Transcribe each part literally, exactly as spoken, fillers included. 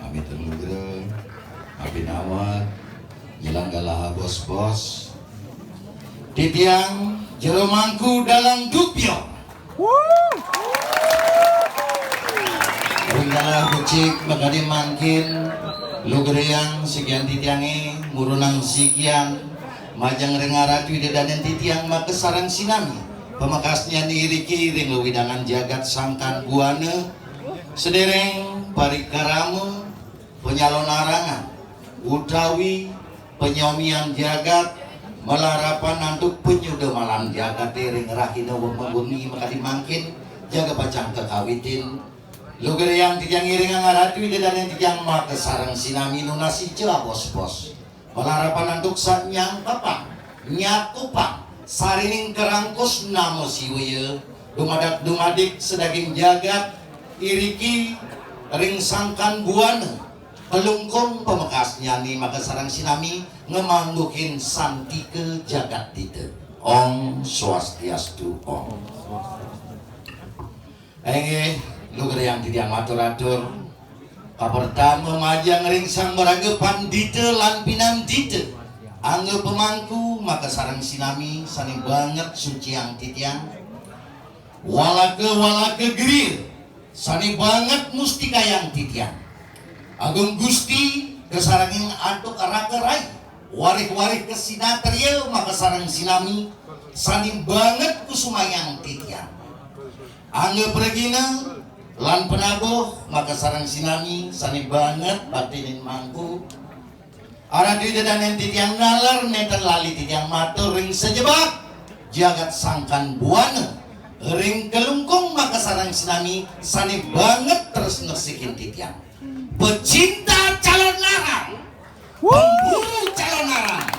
Miten lugra, abinawat, nyelang galah bos-bos. Titiang jero mangku dalang dupyo. Ring galah becik makadi mangkin, lugrayang sikian titiange, murunang sikian, majeng ring Ratu Ida Danen titiang makasareng sinami. Pamekasnyané iriki ring wewidangan jagat Sangkan Buana, sedereng parikrama, panyalonarangan, utawi panyomian jagat, malarapan antuk panyuda malan jagaté ring rahina wengi makadi mangkin, jaga pacang kakawitin. Lugrayang titiang ngiringang Ratu Ida Danen titiang makasareng sinami nunas ica abos-bos. Malarapan antuk sanyangkepang, nyakupang, sarining karangkus nama Siwaya, dumadak dumadik sadaging jagat, iriki ring Sangkan Buana, Klungkung pamekasnyané makasareng sinami ngamangguhin santika jagat dita. Om Swastiastu, Om. Inggih, lugrayang titiang matur-atur. Kapertama majeng ring Sang Maraga Pandita lan Pinandita. Angga pamangku makasareng sinami sané banget suciang titiang. Walaka-walaka griya sané banget mustikayang titiang. Agung Gusti kasarengin antuk raka rai, warih-warih kasinatriya makasareng sinami sané banget kusumayang titiang. Angga pragina lan panabuh makasareng sinami sané banget baktinin mangku. Ratu Ida Danen titiang naler nénten lali titiang matur ring sajebag jagat Sangkan Buana, ring Klungkung makasareng sinami sané banget tresna sikian titiang. Pecinta calonarang, pemburu calonarang.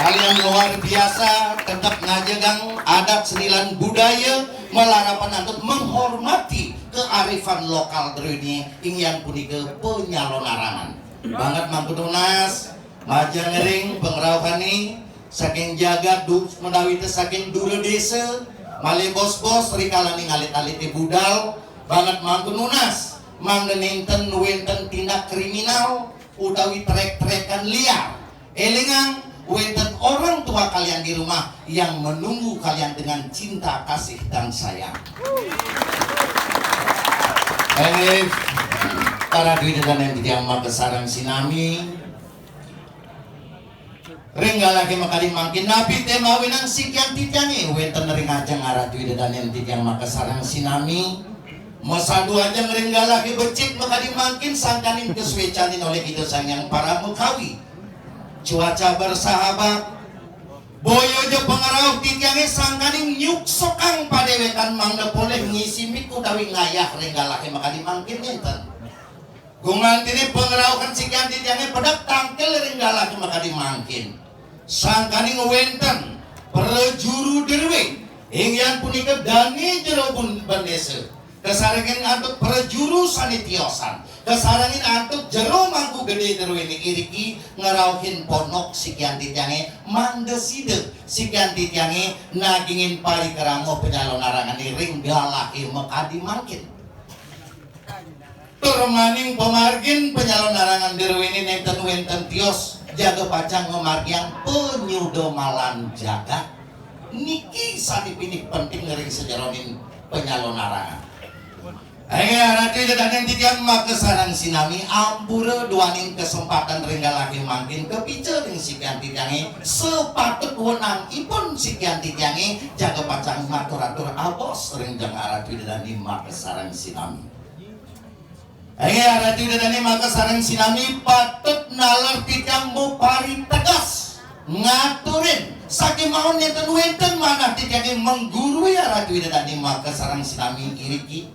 Kalian luar biasa, tetep ngajegang adat seni lan budaya, malarapan antuk menghormati kearifan lokal druéné, inggih punika panyalonarangan. Banget mangku nunas, majeng ring pangrauhané saking jagat du-, menawi té saking dura désa, malih bos-bos rikalaning alit-alité budal, banget mangku nunas, mangda nénten wénten tindak kriminal utawi trek-trekan liar. Élingang, wénten orang tua kalian di rumah yang menunggu kalian dengan cinta, kasih, dan sayang. Inggih, para Ratu Ida Danen titiang makasareng sinami. Ring galahe makadi mangkin, napi té mawinang sikian titiangé wénten ring ajeng Ratu Ida Danen titiang makasareng sinami. Masadu ajeng ring galahe becik makadi mangkin sangkaning kasuécanin olih Ida Sang Hyang Paramakawi. Cuaca bersahabat, boya ja pangrauh titiangé sangkaning nyuksukang padéwékan mangda polih ngisi mik utawi ngayah ring galahe makadi mangkin nénten. Gumantiné pangrauhan sikian titiangé pedek tangkil ring galahe makadi mangkin. Sangkaning wénten prajuru drué, inggih punika dané jero bun-, bendésa. Kasarengin antuk prajuru sané tiosan. Kasarengin antuk jero mangku gedé druéné iriki ngrauhin ponok sikian titiangé mangda sida sikian titiangé nagingin parikrama panyalonarangané ring galahe makadi mangkin. Tur maning pamargin panyalonarangan druéné nénten wénten tios jaga pacang ngamargiang panyuda malan jagat. Niki sané pinih penting ring sajeroning panyalonarangan. Inggih, Ratu Ida Danen titiang makasareng sinami ampura duaning kasempatan ring galahe mangkin kapica ring sikian titiangé sapatut wenangipun sikian titiangé jaga pacang matur-atur abos ring jeng Ratu Ida Dané makasareng sinami. Inggih, Ratu Ida Dané makasareng sinami patut naler titiang maparitegas ngaturin sakémaon nénten wénten manah titiangé menggurui Ratu Ida Dané makasareng sinami iriki.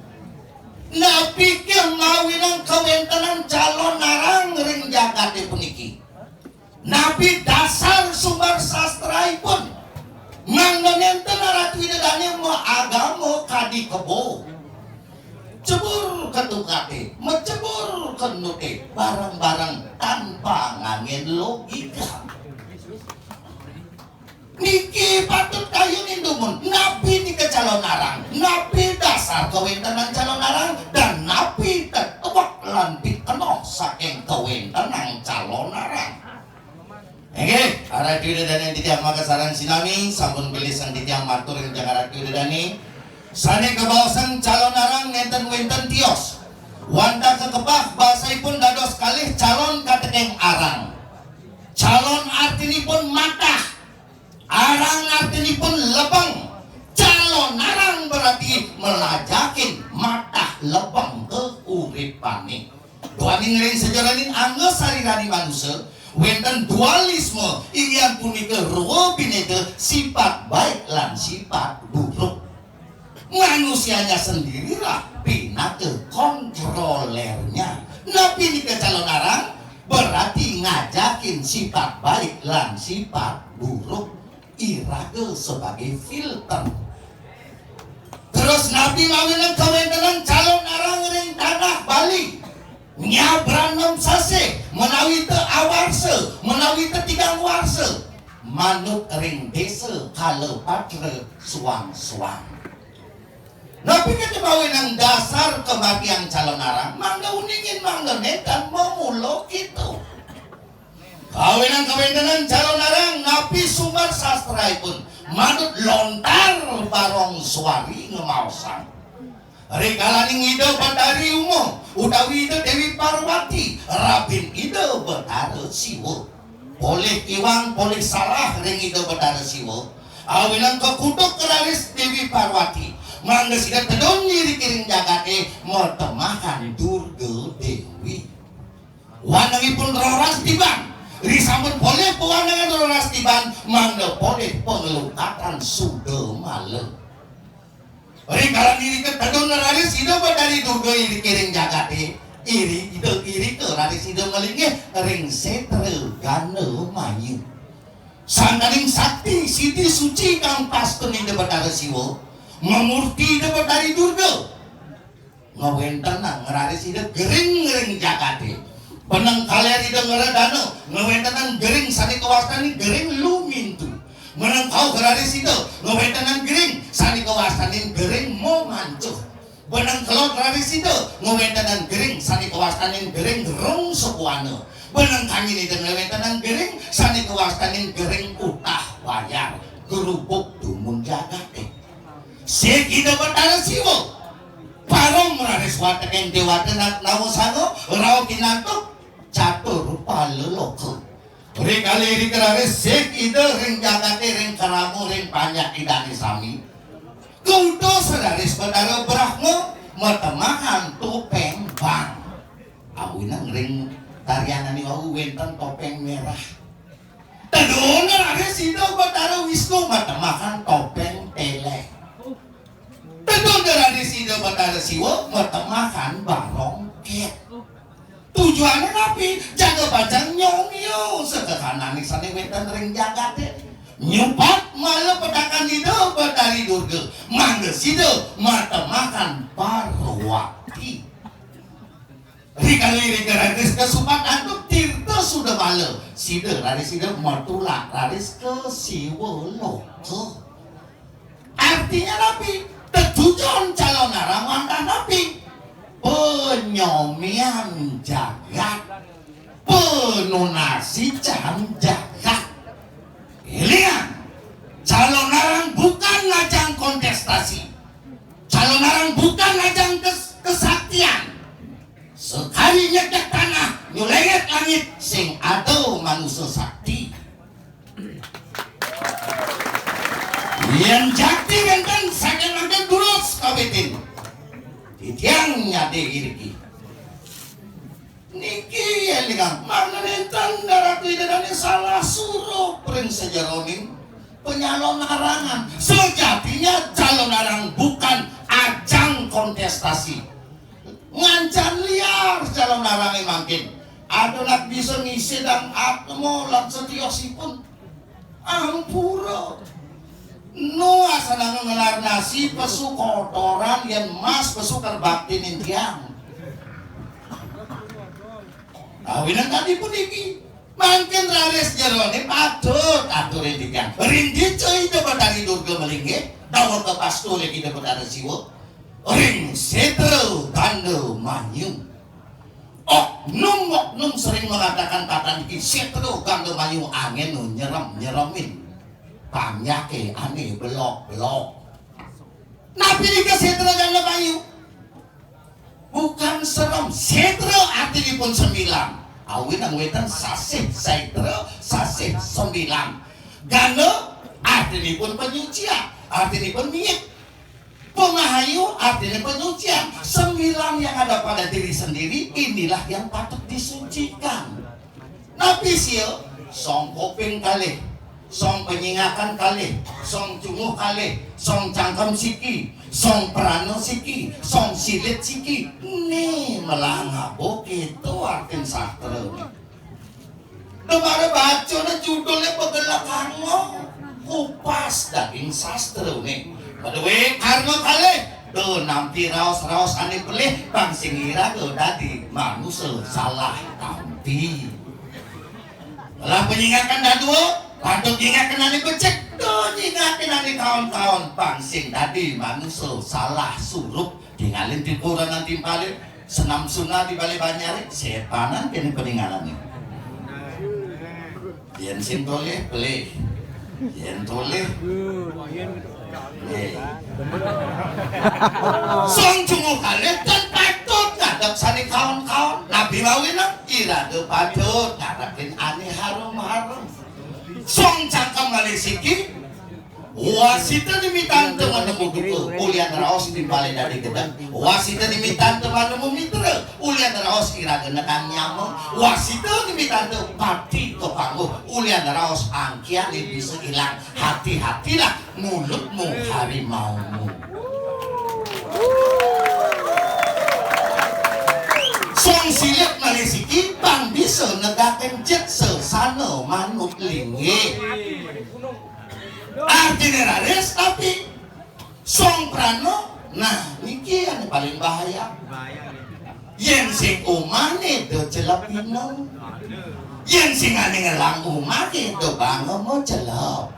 Napi ké mawinang kawéntenan calonarang ring jagaté puniki? Napi dasar sumber sastraipun? Mangda nénten Ratu Ida Dané maagama kadi kebo. Cebur ka tukaté, macebur ka enduté, bareng-bareng tanpa nganggén logika. Niki patut kayunin dumun, napi nika calonarang, napi dasar kawéntenan calonarang, dan napi tetuek lan kena saking kawéntenan Calonarang. Inggih, Ratu Ida Dané titiang makasareng sinami, sampun gelisang titiang matur ring Jeng Ratu Ida Dané. Sané kabaosang Calonarang nénten wénten tios. Wantah kakepah basaipun dados kalih calon kateking arang. Calon artinipun matah. Arang artinipun lebeng. Calonarang berarti melajakin matah lebeng kauripané. Duaning ring sajeroning angga sariraning manusa, wénten dualisme, inggih punika rwa binéda, sipat baik lan sipat buruk. Manusianya sendirilah pinaka kontrolernya. Napi nika Calonarang? Berarti ngajakin sipat baik lan sipat buruk. Iraga sebagai filter. Terus napi mawinan kawéntenan Calonarang ring tanah Bali? Nyabran nem sasih, menawi té awarsa, menawi té tigang warsa. Manut ring désa kala patra suang-suang. Napi nika mawinan dasar kamatian Calonarang? Mangda uningin, mangda nénten, mamula kéto. Kawinan kawéntenan Calonarang napi sumber sastraipun? Manut lontar Barong Suari ngemaosang. Rikalaning Ida Betari Uma utawi Ida Déwi Parwati, rabin Ida Betara Siwa. Polih iwang, polih salah ring Ida Betara Siwa. Awinan kakutuk raris Déwi Parwati. Mangda sida tedun nyiriki ring jagaté matemahan Durga Déwi. Wanengipun roras tiban. Risampun polih pawanengan roras tiban, mangda polih panglukatan Sudamala. Rikala irika tedun raris Ida Betari Durga iriki ring jagaté, iri Ida irika raris Ida malinggih ring sétra Gana Mayu. Santaning sakti sidi suci kang pastun Ida Betara Siwa, mamurti Ida Betari Durga. Ngawéntenang raris Ida gering ring jagaté. Beneng kaler Ida ngredana, ngawéntenang gering sané kawastanin gering lumintu. Beneng kauh raris Ida, ngawéntenang gering sané kawastanin gering mamancuh. Beneng kelod raris Ida, ngawéntenang gering sané kawastanin gering rung sabuana. Beneng kanyir Ida, ngawéntenang gering sané kawastanin gering utah bayar. Gerubug dumun jagaté. Sik Ida Betara Siwa. Parum raris wateking déwata nat-, nawasanga, rauh kinantuk catur pala loka. Rikala irika raris sik Ida ring jagaté, ring krama, ring panjak Idané sami. Kutus raris Betara Brahma matemahan topéng bang. Awinan ring tarian ané wau wénten topéng merah. Tedun raris Ida Betara Wisnu matemahan topéng télék. Tedun raris Ida Betara Siwa matemahan barong két. Tujuané napi? Jaga pacang nyomia sakakanané sané wénten ring jagaté. Nyupat mala petakan Ida Betari Durga, mangda sida matemahan Parwati. Rikala irika raris kasupat antuk Tirta Sudamala, sida raris sida matulak raris ka Siwa Loka. Artinya napi? Tetujon Calonarang wantah napi? Panyomian jagat, panunasican jagat. Élingang, Calonarang bukan ajang kontestasi. Calonarang bukan ajang kes-, kesaktian. Sakadi nyekek tanah, nyuléngét langit, sing ada manusa sakti. Yén jakti wénten saking mangkin durus kawitin. Titiang nyadé iriki. Niki yén dikang mangda nénten Ratu Ida Dané salah surup ring sajeroning panyalonarangan. Sejatinya Calonarang bukan ajang kontestasi. Ngancan liar Calonarangé mangkin. Ada nak bisa ngisi dang atma lan setiosipun. Ampura. Nu asanana ngelar nasi pesu kotoran yén mas pesu kerbakti nintiang. Awinan tadi puniki. Mangkin raris jeroné patut aturin titiang. Ring dija Ida Betari Durga malinggih, daweg kapastu olih Ida Betara Siwa. Ring sétra Gana Manyu. Oknum-oknum sering mengatakan tatan iki sétra Gandamayu angin nyerem-nyeremin. Pangyaké ané belok-belok. Napi nika sétra Gandamayu? Bukan serem. Sétra artinipun sembilan. Awinang wénten sasih saitra, sasih sembilan. Ganda artinipun penyucian, artinipun miik. Pemahayu artinya penyucian. Sembilan yang ada pada diri sendiri, inilah yang patut disucikan. Napi sia? Song kuping kalih, song panyingakan kalih, song cunguh kalih, song cangkem siki, song prana siki, song silit siki. Né melah ngaba, kéto artin sastra né. Démara bacana judulné Begelek Karma, kupas daging sastrané. Madué karma kalih, duh nampi raos-raos ané pelih, pang sing iraga dadi manusa salah tampi. Lah panyingakan dadua, patut nyingakin ané becik, duh nyingakin ané kaon-kaon, pang sing dadi manusa salah surup. Tingalin di kurenan timpalé, senam suna di balé banjaré, sétanan kéné paningalané. Yén sing tolih, pelih. Yén tolih, pelih. Song cunguh kalih tan patut ngadep sané kaon-kaon. Napi mawinang? Iraga patut ngarekin ané harum-harum. Song cangkem malih siki, wasita nimitanta manemu duka, ulian raos timpalé dadi gedeg. Wasita nimitanta manemu mitra, ulian raos iraga nekang nyama. Wasita nimitanta pati kapangguh, ulian raos angkihané bisa ilang. Hati-hatilah mulutmu harimaumu. Song silit malih siki pang bisa negakin jit sesana manut linggih. Artiné raris, tapi song prana, nah, niki ané paling bahaya. Yén sing umahné da celepina. Yén sing ané ngelah umahné da banga macelep.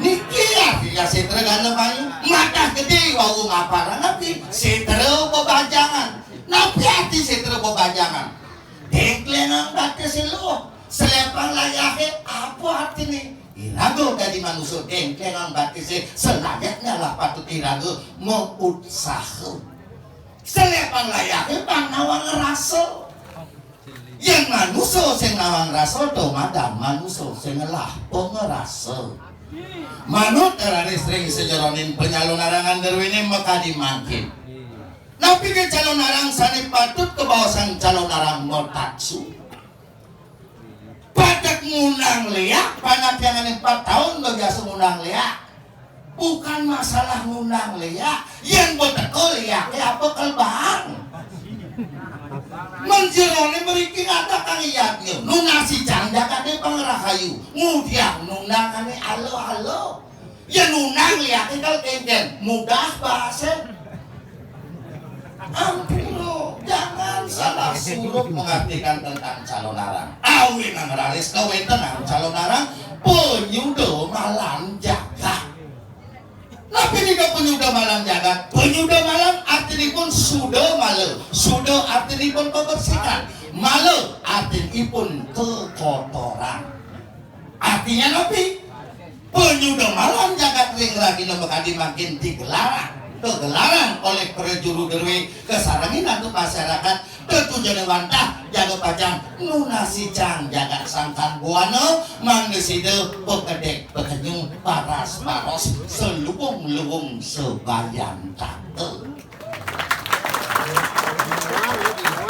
Niki arti sétra Gandamayu, madah gedé wau ngaparang napi? Sétra bebajangan. Napi arti sétra bebajangan? Déngkléngang batisé luh, selépang layahé, apa artiné? Iraga dadi manusa déngkléngang batisé, selayaknya lah patut iraga mautsaha. Selépang layahé pang nawang rasa. Yén manusa sing nawang rasa, dumadan manusa sing ngelah pangrasa. Manut raris ring sajeroning panyalonarangan druéné makadi mangkin. Napi ké calonarang sané patut kabaosang calonarang mataksu? Pada ngundang léak, panatiangané empat taun biasa ngundang léak. Bukan masalah ngundang léak, yén ba teka léaké apa kelbang. Mén jeroné mriki ngadakang yadnya, nunasicang jagaté pangrahayu, ngudiang nundangané ala-ala. Yén nundang léaké kal kénkén, mudah basé. Ampun, jangan salah surup mengartikan tentang calonarang. Awinang raris kawéntenan calonarang panyuda malam jagat. Napi nika panyuda malam jagat? Panyuda malam artinipun suda mala. Suda artinipun kebersihan. Mala artinipun kekotoran. Artinya napi? Panyuda malam jagat ring rahina makadi mangkin digelarang, kagelaran olih prajuru drué kasarengin antuk masyarakat, tetujoné wantah jaga pacang nunasicang jagat sangkan buana, mangda sida pakedék pakenyung paras paros saluwung-luwung sabayantaka.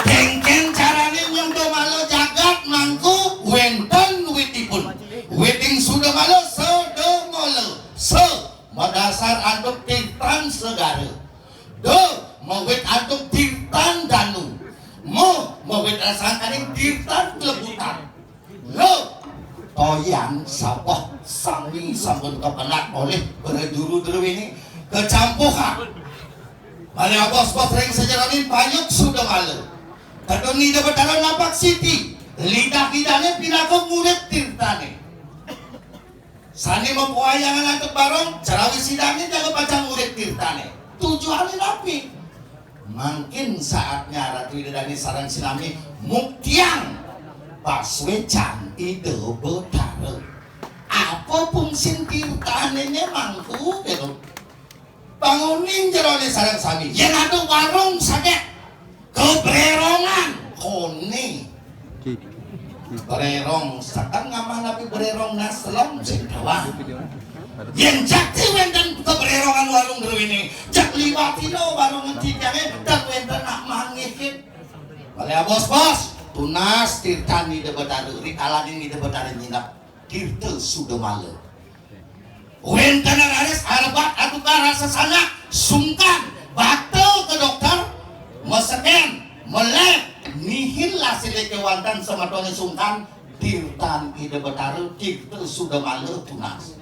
Kénkén carané nyuda mala jagat mangku wénten witipun. Witing suda mala sada mala. Sa madasar antuk tirtan segara. Da mawit antuk tirtan danu. Ma mawit rasangkaning tirtan klebutan. Lo, toyan sabeh sami sampun kapenak olih prajuru druéné kacampuhang. Malih abos-bos ring sajeroning payuk suda mala. Kedun Ida Betara napak siti, lidah Idané pinaka murid tirtané. Sané mapawayangan antuk barong, crawis Idané jaga pacang murid tirtané. Tujuané napi? Mangkin saatnya Ratu Ida Dané sareng sinami muktiang pasuécan Ida Betara. Apa fungsin tirtané mangku gitu? Panguning jeroné sareng sami. Yén ada warung sagét kebrérongan koné. Brérong setengah mah napi brérong naslem sing tawang. Yén jakti wénten kebrérongan warung druéné, jak liwatina warung titiangé, tak wénten nak mangihin. Malih bos-bos, tunas tirtan Ida Betara, rikalaning Ida Betara nyinep tirta sudamala. Wénten raris arebat atukar rasa sanak, sungkan, bakta ka dokter, masekén, malép, nihin lasih kéwanten semetoné sungkan, tirtan Ida Betara, tirta sudamala tunas.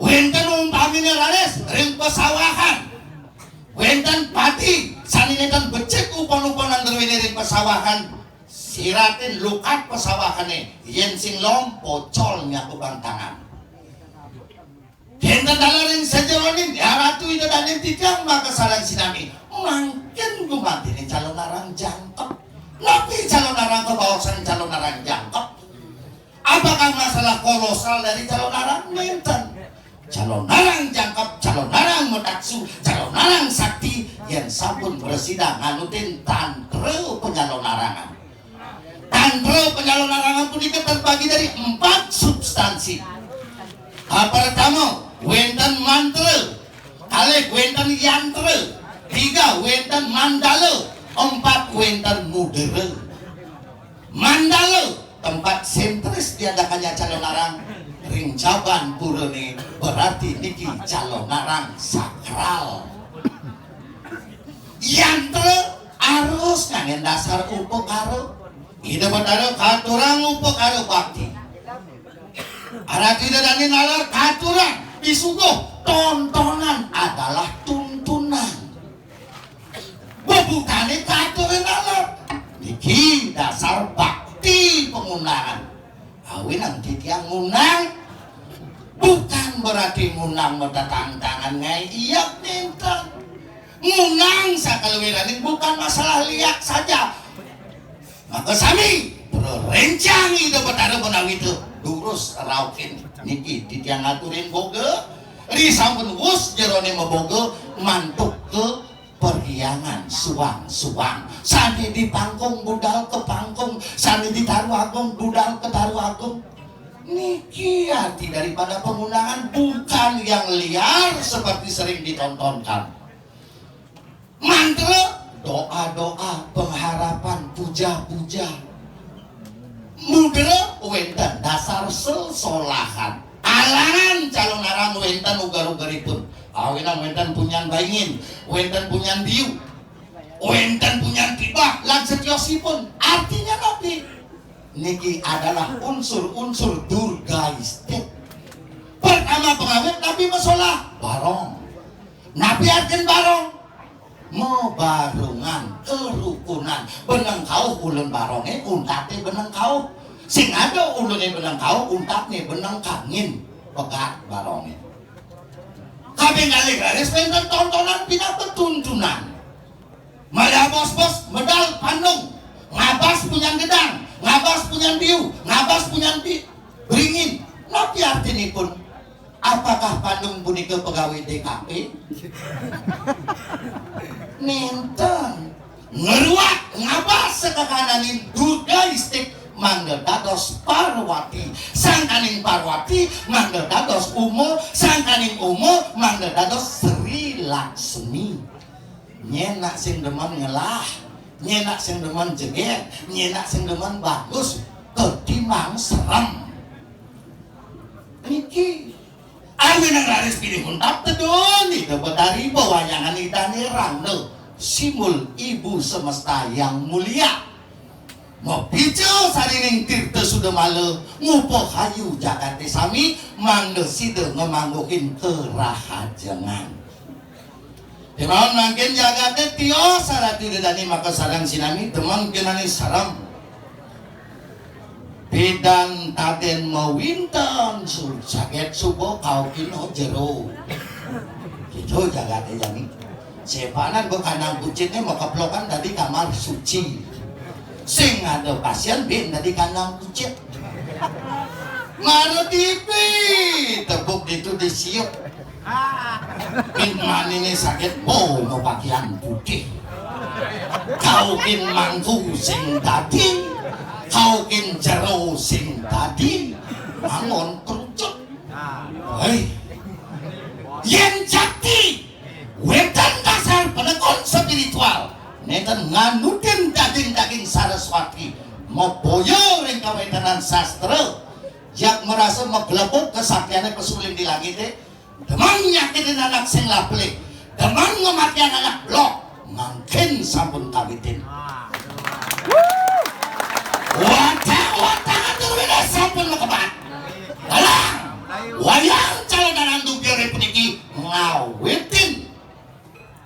Wénten umpamina raris ring pasawahan. Wénten pati sané nénten becik upon-uponan druéné ring pasawahan. Siratin lukat pasawahané, yén sing lom pocol nyakupang tangan. Kénten taler ring sajeroning, ya Ratu Ida Dané titiang maka sareng sinami. Mangkin gumantiné calonarang jangkep. Napi calonarang kabaosan calonarang jangkep? Apakah masalah kolosal dari calonarang? Nénten. Calonarang jangkep, calonarang mataksu, calonarang sakti, yén sampun prasida nganutin tantra panyalonarangan. Tantra panyalonarangan punika terbagi dari empat substansi. Ah, pertama, wénten mantra. Kalih, wénten yantra. Tiga, wénten mandala. Empat, wénten mudra. Mandala, tempat sentris diadakannya calonarang, ring jaban purané, berarti niki calonarang sakral. Yantra harus nganggén dasar upakara. Ida Betara katurang upakara bakti. Ratu Ida Dané naler katurang pisuguh, tontonan adalah tuntunan. Bebukane katurang alam. Niki dasar bakti pangundangan. Awinang titiang ngundang, bukan berarti ngundang matatangtangan ngaé, iya nénten. Ngundang sakalawiraning bukan masalah liak saja. Maka sami, rencang Ida Betara menawi té durus raukin. Niki titiang ngaturin boga, ri sampun wus jerone maboga mantuk ka perhyangan suang-suang. Sane di pangkung budal ka pangkung, sane di Taru Agung budal ka Taru Agung. Niki arti daripada pengundangan, bukan yang liar seperti sering ditontonkan. Mantra, doa-doa, pengharapan, puja-puja. Mudra, wenten dasar sesolahan. Alangan calonarang wenten uger-ugeripun. Awinang wenten punyan baingin, wenten punyan biu, wenten punyan tibah, lan setiosipun. Artinya napi? Niki adalah unsur-unsur durgaistik. Pertama pengawit napi masolah? Barong. Napi artin barong? Mabarungan, kerukunan. Beneng kauh ulun baronge, untate beneng kauh. Sing ada ulune beneng kauh, untatne beneng kangin. Pegat baronge. Kaping kalih raris wenten tontonan pinaka tuntunan. Malih bos-bos medal pandung, ngabas punyan gedang, ngabas punyan biu, ngabas punyan bi-, beringin. Napi artinipun? Apakah pandung punika pegawai D K P? Nenten. Ngruak ngabas sakakananing durgaistik mangda dados Parwati. Sangkaning Parwati mangda dados Uma, sangkaning Uma mangda dados Sri Laksmi. Nyenak sing demen ngelah, nyenak sing demen jeger, nyenak sing demen bagus ketimbang serem. Niki awinang raris pilih untat tedun Ida Betari, bewayangan Idane Rangda, simbol ibu semesta yang mulia. Mapica sarining tirta sudamala, ngupahayu jagate sami, mangda sida ngamangguhin kerahajengan. Kémaon mangkin jagate tios, sarati dedani maka sareng sinami demen kenane sarem. Pidan taden mawinten su-, saget suba kaukina jero. Gitu jagate jani. Sepanan kok kandang kucitné makeplokan dadi kamar suci. Sing ada pasién bin dadi kandang kucit. Mara tipi tepuk ditu disiuk. Bin maniné sakit bo mapakian putih. Kaukin mangku sing dadi, kaukin jero sing dadi, mangon kerucut. Hei, yén jakti wénten dasar penekun spiritual, nénten nganutin daging-daging Saraswati, mabaya ring kawéntenan sastra, jak marasa maglebug kasaktiané pesulin di langité, demen nyakitin anak sing lapelih, demen ngamatian anak belog, mangkin sampun kawitin. Wadah-wadah atur wilis sampun makebat. Dalang wayang Calonarang Dubyara puniki ngawitin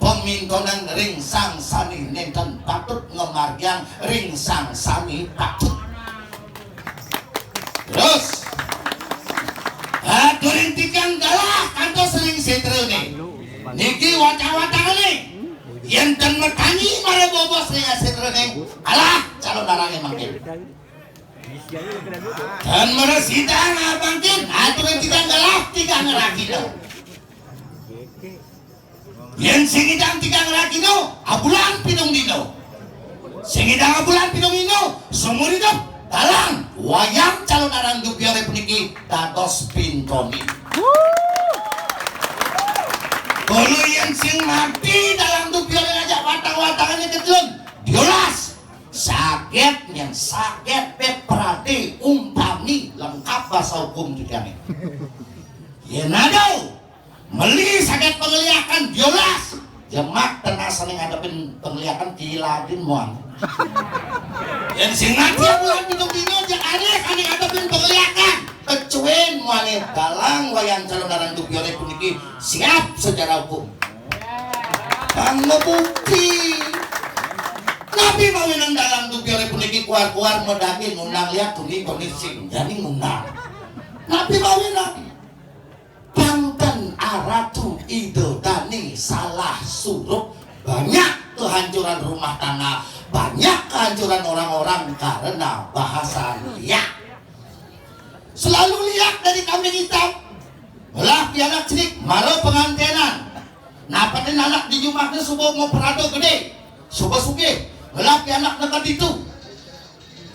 pamintonan ring sang sami nénten patut ngamargiang ring sang sami patut. Terus, aturin titiang galah kantos ring sétrané. Niki wacah-wacahané. Yén ten matangi mara bobos ring sétrané, alah Calonarangé mangkin. Ten mara sida mangkin, aturin titiang galah tigang rahina. Yén sing ngidang tigang rahina, abulan pitung dina. Sing ngidang abulan pitung dina, seumur hidup, dalang wayang Calonarang Dubyara puniki dados pintoné. Kala yén sing mati dalang Dubyara ngajak watang-watangané ketelun, diolas. Sagét, yén sagét, pét prati, umpami, lengkap basa hukum titiangé. Yén ada meli sagét pangliakan, diolas. Jemak tenas ané ngadepin pangliakan, kiladin muan. Yén sing mati abulan pitung dina, jeg ané ané ngadepin pangliakan, kecuin muané. Dalang wayang Calonarang Dubyara puniki siap secara hukum. Kang mabukti. Napi mawinan dalang Dubyara puniki kuar-kuar madaging ngundang liat tuni konis sing jani ngundang. Napi mawinan? Pang ten aratu Ida Dané salah surup, banyak kehancuran rumah tangga, banyak kehancuran orang-orang karena bahasa liak. Selalu liak dari kambing hitam. Ngelah pianak cenik, mara pengantenan. Napetin anak di jumahné suba maprada gedé, suba sugih. Ngelah pianak neked ditu.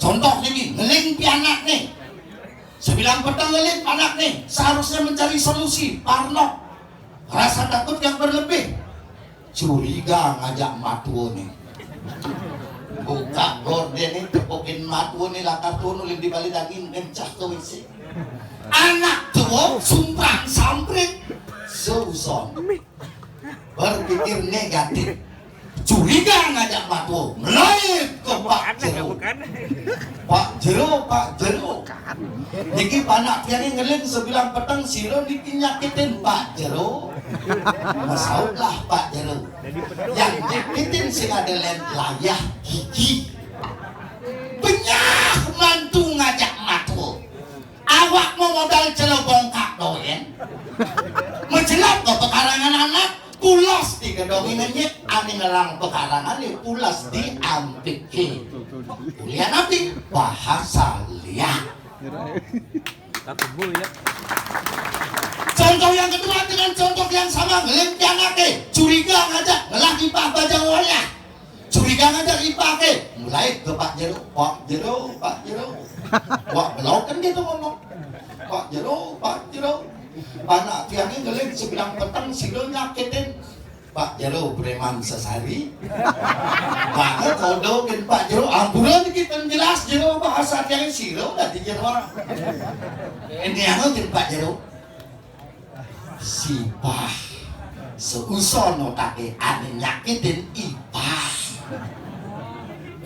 Contoh niki, ngeling pianakné. Sebilang peteng ngeling pianakné, seharusnya mencari solusi, parno. Rasa takut yang berlebih. Curiga ngajak matuané. Buka gordéné, tepukin matuané, lakar tuun ulin di bali daging, ngencah ka W C. Anak tua sumprang samprit. Suson. Berpikir negatif. Curiga ngajak matua, melait ka Pak Jero. Pak Jero, Pak Jero. Niki panak tiangé ngeling sebilang peteng, sira niki nyakitin Pak Jero. Masautlah Pak Jero. Yang nyakitin sing ada lén layah gigi. Benyah mantu ngajak matua. Awak mamodal jero bongkak dogén. Majelep ka pekarangan anak, pules di gedongé ngenyit, ané ngelang pekarangané pules di ampiké. Ulian napi? Bahasa liak. Contoh yang kedua dengan contoh yang sama, ngeling pianaké, curiga ngajak, ngelah ipah bajang wayah. Curiga ngajak ipahé, mulai ka Pak Jero, "Pak Jero, Pak Jero." Wah, belok kan gitu ngomong. "Pak Jero, Pak Jero." Panak tiangé ngeling sebilang peteng, sira nyakitin Pak Jero, preman sesari. Banget kodo kin Pak Jero, ampura niki ten jelas Jero, bahasa tiangé sira dadi Jero. Ini anu kin Pak Jero. Sipah. Seuson otaké ané nyakitin ipah.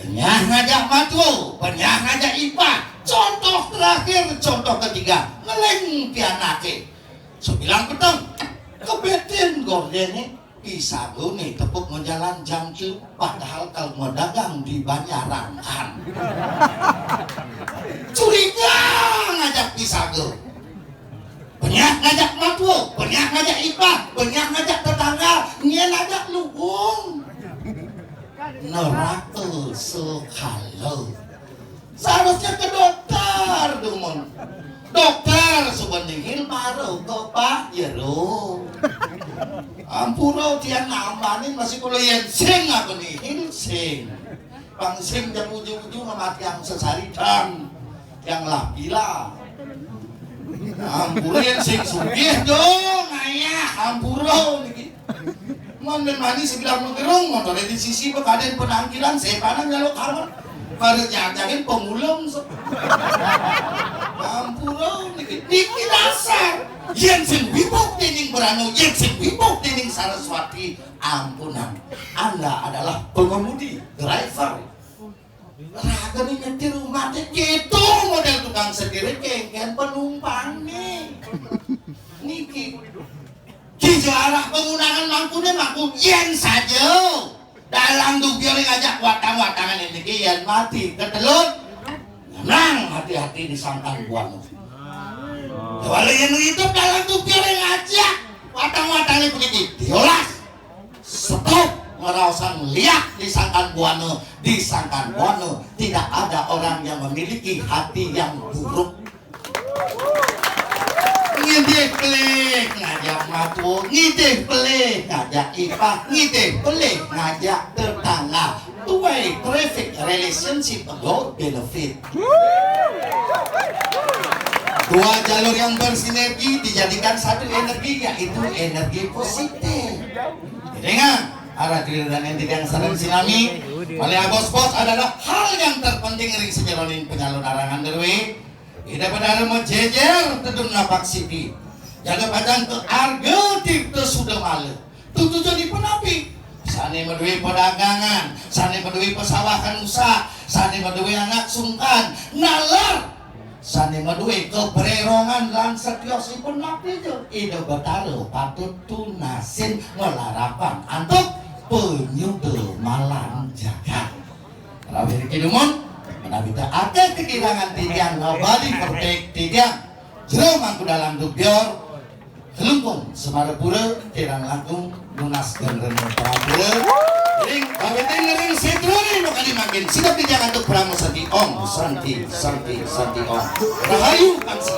Benyah ngajak matua, benyah ngajak ipah. Contoh terakhir, contoh ketiga, ngeling pianaké. Sebilang peteng, kebetin gordéné, pisagané tepuk majalan jam telu, padahal kalau mau dagang di Banjarangkan. Curiga ngajak pisaga. Benyah ngajak matua, benyah ngajak ipah, benyah ngajak tetangga, Nyén aja lugung. Neraka sekala. Seharusnya ke dokter, dumun. Dokter suba nihil mara ka Pak Jero. Ampura tiang nambanin masih kula yén sing aku nihil sing. Pang sing jam uju-uju ngamatiang sesaritan. Yang lah gila. Ampura yén sing sugih dong, ayah, ampura niki. Mon ben mani sebilang menggerung, motoré di sisi bekadén penangkilan, sépanan nyaluk kamar. Pada jajarin pemulung. Ampura niki, niki dasar. Yén sing wibuk dening Brahma, yén sing wibuk dening Saraswati, ampunang. Anda adalah pengemudi, driver. Raga nih nyetir umaté gitu model tukang setiré kéngkén penumpang nih. Niki. Ki juara pengundangan mangkuné mangku yén saja. Dalang dubyaré ngajak watang-watangan niki yén mati ketelut. Nang hati-hati di sangkan buana. Walau yén hidup dalang dubyaré ngajak watang-watangan puniki diolas. Stop ngeraosang liak di sangkan buana, di sangkan buana tidak ada orang yang memiliki hati yang buruk. Ngidih pelih ngajak matu, ngidih pelih ngajak ipah, ngidih pelih ngajak tetangga. Two-way traffic relationship go benefit. Dua jalur yang bersinergi dijadikan satu energi, yaitu energi positif. Jadi ingat, arah diri dan enti yang sareng sinami, oleh bos-bos adalah hal yang terpenting ring sejeroning penyalon arangan derwi. Ida Betara majejer tedun napak siti. Jaga pacang ke arga tirta suda mala. Tutuja dipunapi? Sané madué padagangan, sané madué pasawahan usaha, sané madué anak sungkan, nalar sané madué kabrérongan lan setiosipun napi ja Ida Betara patut tunasin malarapan antuk panyuda malan jagat. Rawuh iriki dumun, menawi ta akéh kekirangan titiang ngabali perpek titiang, Jero Mangku Dalang Dubyur, Klungkung Semarapura, kirang langkung nunas dan rena prapura. Ring pawitin ring setrone no kali mangkin. Sidap titiang antuk Parama Santi. Om Santi, Santi, Santi Om. Rahayu Angsi.